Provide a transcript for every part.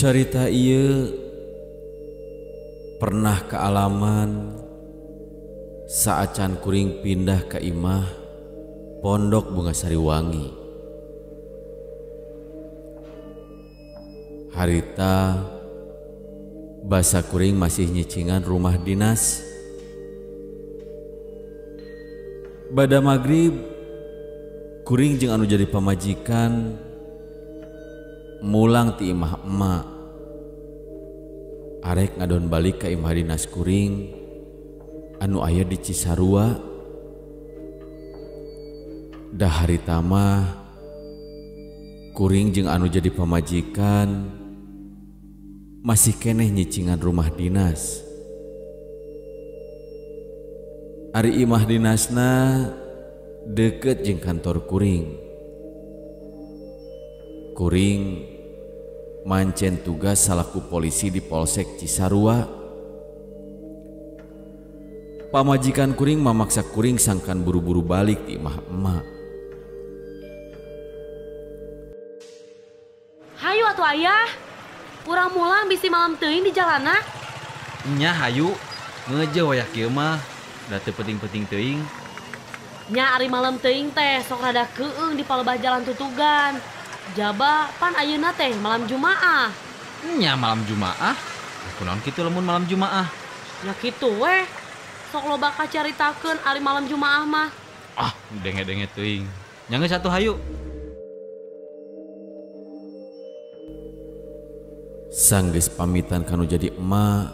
Carita ieu pernah kealaman saacan kuring pindah ke imah Pondok Bunga Sariwangi. Harita basa kuring masih nyicingan rumah dinas. Bada magrib kuring jeung anu jadi pamajikan mulang ti imah emak. Arek ngadon balik ka imah dinas kuring anu aya di Cisarua. Dah harita mah kuring jeung anu jadi pamajikan masih keneh nyicingan rumah dinas. Ari imah dinasna deket jeung kantor kuring. Kuring mancen tugas salaku polisi di Polsek Cisarua. Pamajikan kuring mamaksa kuring sangkan buru-buru balik di imah emak. Hayu atuh ayah, urang mulang bisi malam teuing di jalana. Nya hayu, ngeje wayah kieu mah, da teu penting-penting teuing. Nya ari malam teuing teh sok rada keueung di palebah jalan tutugan. Jaba pan ayeuna teh malam Jumaah. Nya malam Jumaah? Kunaon kitu lamun malam Jumaah? Nya kitu weh. Sok loba kacaritakeun ari malam Jumaah mah. Ah, denge-denge teuing. Nya geus atuh hayu. Sanggeus pamitan kanu jadi emak,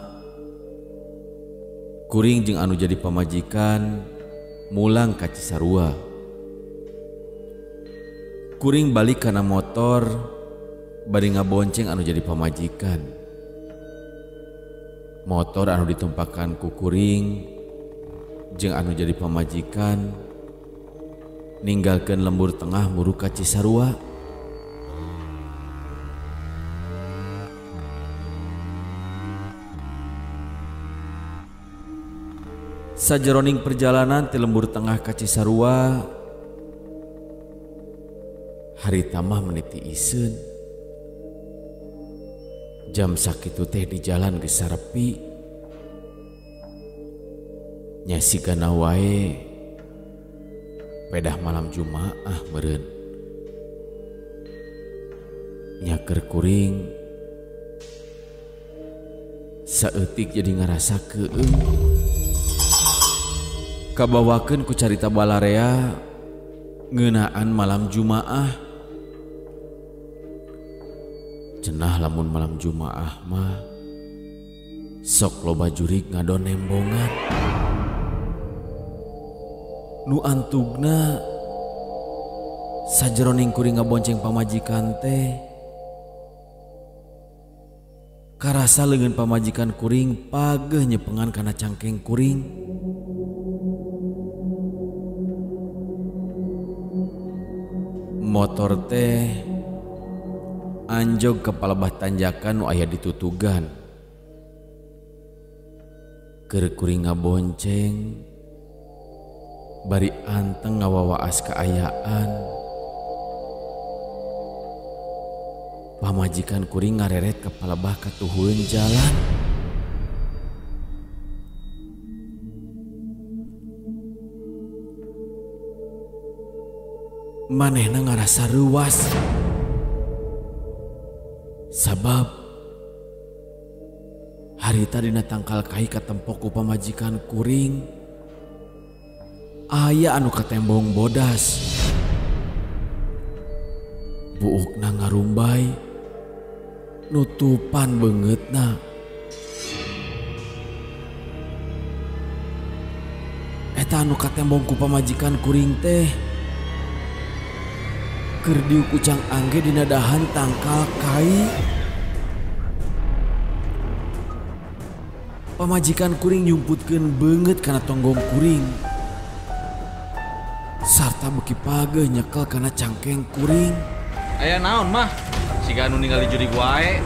kuring jeung anu jadi pamajikan mulang ka Cisarua. Kuring balik kana motor bari ngabonceng anu jadi pamajikan. Motor anu ditumpakan ku kuring jeung anu jadi pamajikan ninggalkeun lembur tengah muru ka Cisarua. Sajeroning perjalanan ti lembur tengah ka Cisarua, harita mah meniti iseun. Jam sakitu teh di jalan geus sarepi. Nya sigana wae pedah malam Jumaah meureun. Nya keur kuring saeutik jadi ngarasa keueung. Kabawakeun ku carita balarea ngeunaan malam Jumaah. Cenah lamun malam Jumaah mah sok loba jurig ngadon nembongan. Nu antugna sajeroning kuring ngabonceng pamajikan teh karasa leungeun pamajikan kuring pageuh nyepengan kana cangkeng kuring. Motor teh anjog ke palebah tanjakan nu aya ditutugan. Keur kuring ngabonceng bari anteng ngawawaas kaayaan. Pamajikan kuring ngareret ke palebah katuhueun jalan. Manehna ngarasa reuwas sabab harita dina tangkal kai katempok ku pamajikan kuring aya anu katembong bodas. Buukna ngarumbay nutupan beungeutna. Eta anu katembong ku pamajikan kuring teh keur diuk ucang angge dina dahan tangkal kai. Pamajikan kuring nyumputkeun beungeut kana tonggong kuring sarta beuki pageuh nyekel kana cangkeng kuring. Aya naon mah? Siga anu ningali jurig wae.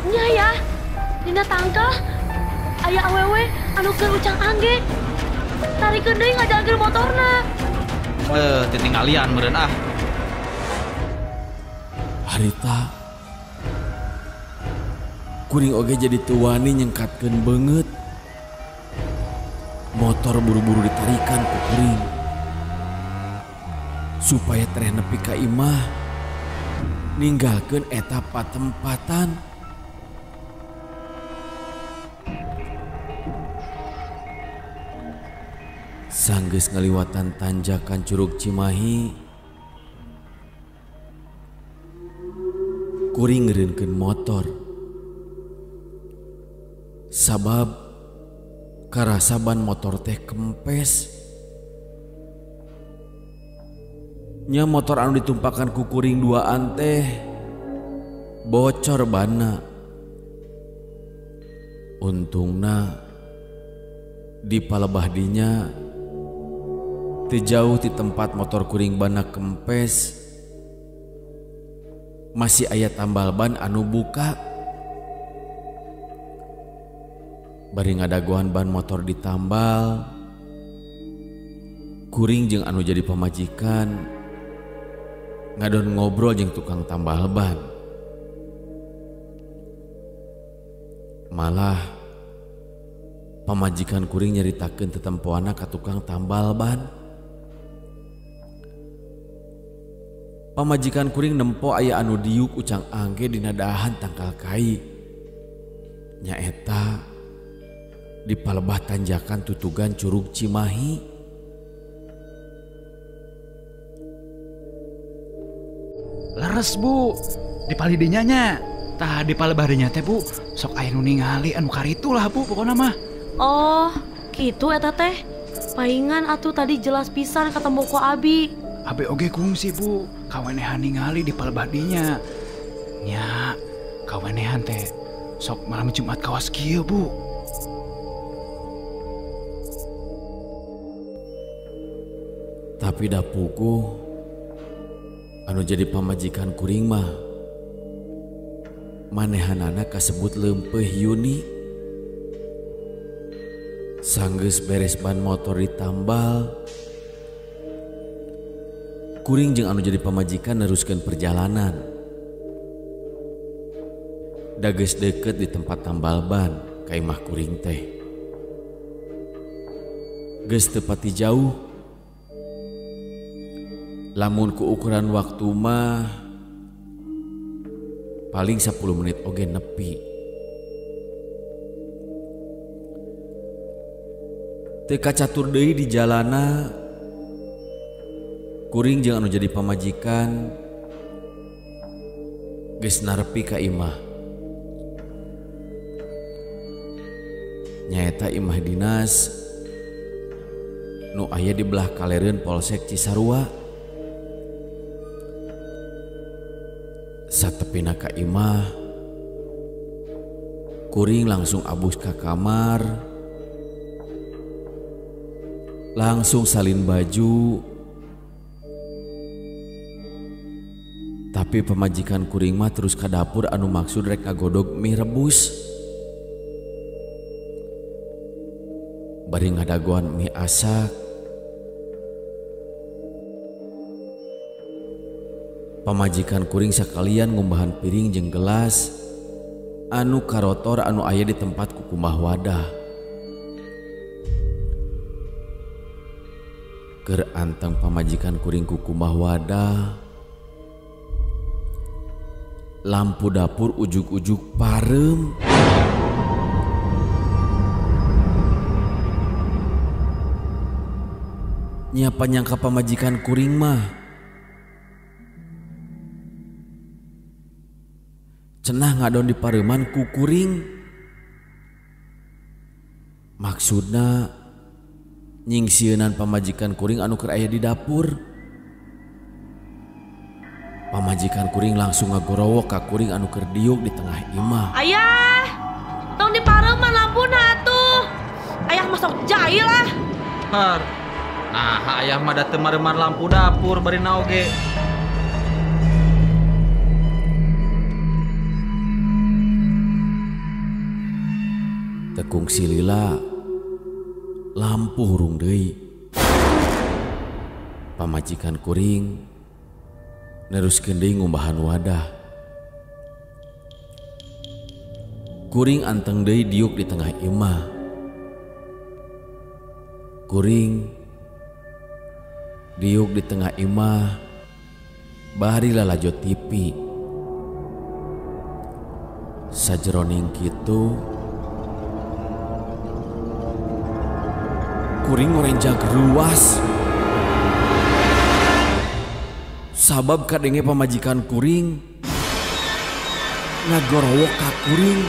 Nya ya, dina tangkal aya awewe anu keur ucang angge. Tarikeun deui ngajalkeun motorna. Titinggalian meureun ah. Harita Kuring oge jadi teu wani nyengkatkeun beungeut. Motor buru-buru ditarikan ku kuring supaya tereh nepi ka imah ninggalkeun eta patempatan. Sanggeus ngaliwatan tanjakan Curug Cimahi, kuring ngeureunkeun motor. Sabab karasa ban motor teh kempes. Nya motor anu ditumpakan ku kuring duaan teh bocor banna. Untungna di palebah dinya teu jauh ti tempat motor kuring banna kempes masih aya tambal ban anu buka. Bari ngadagoan ban motor ditambal, kuring jeung anu jadi pamajikan ngadon ngobrol jeung tukang tambal ban. Malah pamajikan kuring nyaritakeun tetempoana ka tukang tambal ban. Pamajikan kuring nempo aya anu diuk ucang angge dina dahan tangkal kai. Nyaeta di palebah tanjakan tutugan Curug Cimahi. Leres bu, di palidinya nya. Tah di palebah dinya teh bu, sok aya nu ningali anu karitu lah bu pokona mah. Oh, kitu eta teh. Paingan atuh tadi jelas pisan ketemu ku abi. Abi oge kungsi bu, kawenehan ningali di palebah dinya. Nya, kawenehan teh sok malam Jumat kawas kieu bu. Tapi da puguh anu jadi pamajikan kuring mah manehanana kasebut leumpeuh Yuni. Sanggeus beres ban motor ditambal, kuring jeung anu jadi pamajikan neruskeun perjalanan. Da geus deukeut di tempat tambal ban ka imah kuring teh. Geus teu pati jauh. Lamun ku ukuran waktu mah paling 10 menit oge nepi. Teu kacatur deui di jalana, kuring jeung anu jadi pamajikan geus narepi ka imah. Nyaeta imah dinas nu aya di belah kalereun Polsek Cisarua. Satepina ka imah, kuring langsung abus ka kamar, langsung salin baju. Tapi pamajikan kuring mah terus ka dapur anu maksud rek ngagodog mie rebus. Bari ngadagoan mie asak, pamajikan kuring sakalian ngumbahan piring jeung gelas anu karotor anu aya di tempat kukumbah wadah. Keur anteng pamajikan kuring kukumbah wadah, lampu dapur ujug-ujug pareum. Nya panyangka pamajikan kuring mah cenah ngadon di pareuman ku kuring. Maksudna nyingsieunan pamajikan kuring anu keur aya di dapur. Pamajikan kuring langsung ngagorowok ka kuring anu keur diuk di tengah imah. Ayah, tong di pareuman lampuna atuh. Ayah masuk jahil lah. Har. Nah, ayah mah da teu mareuman lampu dapur barina oge. Tekung silila lampu hurung deui. Pamajikan kuring neruskeun deui ngumbahan wadah. Kuring anteng deui diuk di tengah imah. Kuring diuk di tengah imah bari lalajo TV. Sajeroning kitu kuring ngorenjag ruas. Sabab kadenge pamajikan kuring ngagorowok ka kuring.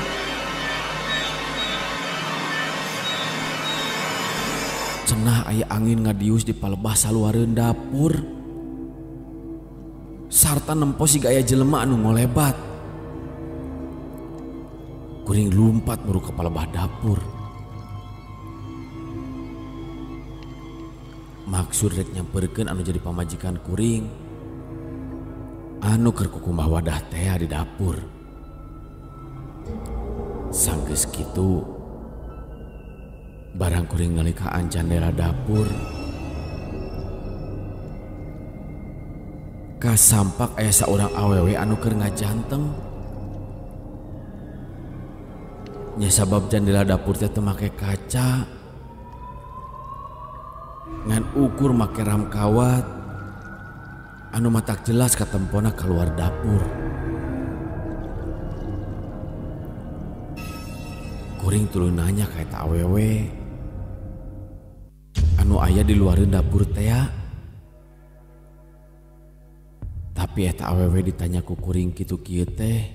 Cenah aya angin ngadius di palebah saluareun dapur. Sarta nempo siga aya jelema anu ngolebat. Kuring lumpat muru ke palebah dapur. Maksud rek nyamperkeun anu jadi pamajikan kuring anu keur kukumbah wadah tea di dapur. Sanggeus kitu barang kuring ngalikaan jandela dapur, kasampak aya saurang awewe anu keur ngajanteng. Nya sabab jandela dapur teh teu make kaca, ngan ukur make ram kawat anu matak jelas katempona keluar dapur. Kuring tuluy nanya ka eta awewe anu aya di luareun dapur tea. Tapi eta awewe ditanya ku kuring kitu kieu teh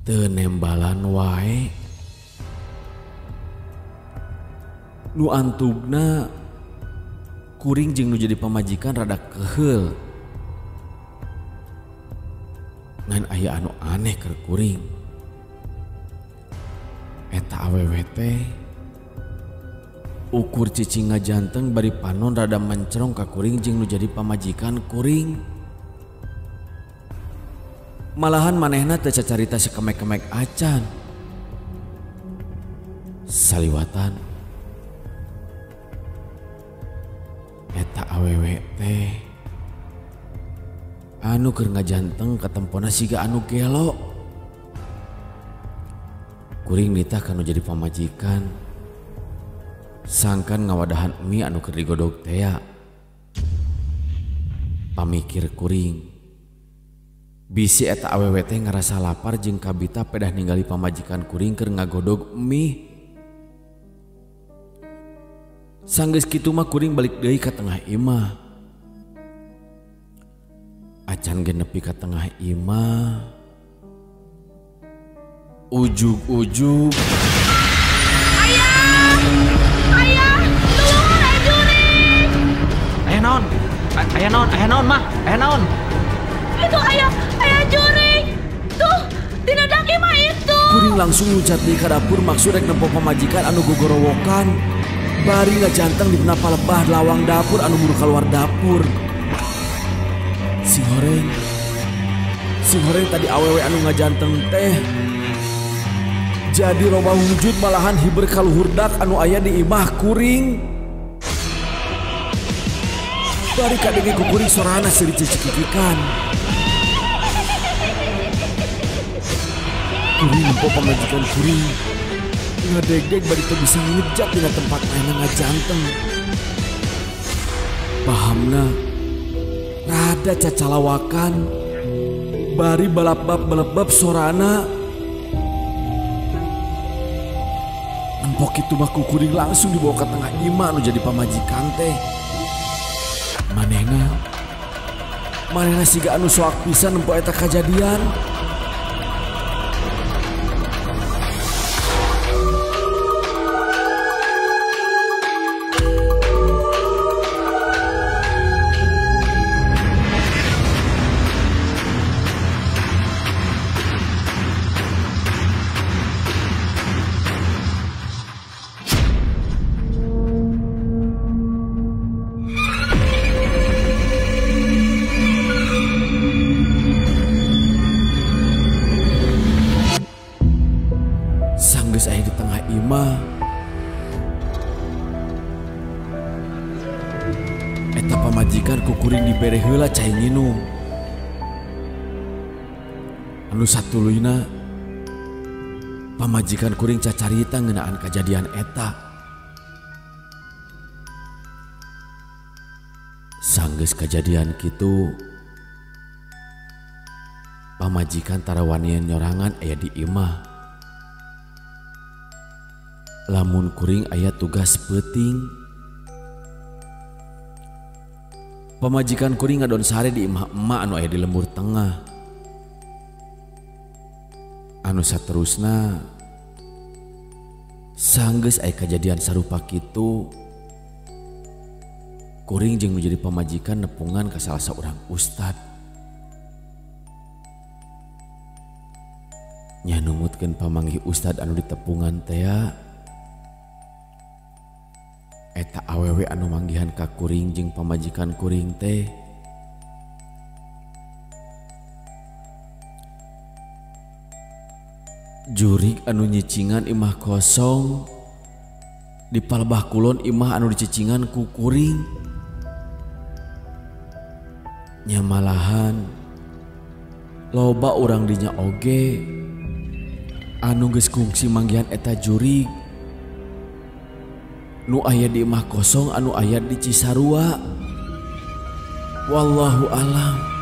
teu nembalan wae. Nu antugna kuring jeung nu jadi pamajikan rada keheul. Ngan aya anu aneh keur kuring. Eta awewe teh ukur cicing ngajanteng bari panon rada mencerong ka kuring jeung nu jadi pamajikan kuring. Malahan manehna teu cacarita sakemek-kemek acan. Saliwatan eta awewe teh anu keur ngajanteng katempona siga anu gelo. Kuring nitah kanu jadi pamajikan sangkan ngawadahan mie anu keur digodog tea. Pamikir kuring bisi eta awewe teh ngarasa lapar jeung kabita pedah ningali pamajikan kuring keur ngagodog mie. Sanggeus kitu mah kuring balik deui ka tengah imah. Acan ge nepi ka tengah imah, ujug-ujug Ayah! Ayah! Tulungan aya jurig! Aya naon? Aya naon? Aya naon mah? Aya naon? Itu ayah, ayah jurig! Tuh, dina daki mah itu! Kuring langsung luncat deui ka dapur maksud rek nempo pamajikan anu gogorowokan. Bari ngajanteng di dina palebah lawang dapur anu muru keluar dapur. Sing horeng tadi awewe anu ngajanteng teh jadi robah wujud malahan hiber kaluhur dak anu aya di imah kuring. Bari kadenge ku kuring sorana seuri cicikikikan. Kuring nempo pamajikan kuring ngadegdeg bari teu bisa ngejat dina tempat ayeuna ngajanteng. Pahamna rada cacalawakan bari balap-bap sorana. Nempok kitu mah ku kuring langsung dibawa ke tengah imah anu jadi pamajikan teh. Manehna siga anu soak pisan nempo eta kajadian. Sanggeus aya di tengah imah, eta pamajikan ku kuring dibere heula cai nginum. Anu satuluyna Pamajikan kuring cacarita ngeunaan kajadian eta. Sanggeus kajadian kitu, pamajikan tarawanian nyorangan aya di imah. Lamun kuring aya tugas peuting. Pamajikan kuring ngadon sare di imah emak anu aya di lembur tengah. Anu saterusna sanggeus aya kajadian sarupa kitu, kuring jeung nu jadi pamajikan nepungan ka salah saurang ustad. Nya numutkeun pamanggih ustad anu ditepungan tea, eta awewe anu manggihan ka kuring jeung pamajikan kuring teh jurig anu nyicingan imah kosong di palebah kulon imah anu dicicingan ku kuring. Nya malahan loba urang dinya oge anu geus kungsi manggihan eta jurig nu aya di imah kosong anu aya di Cisarua. Wallahu alam.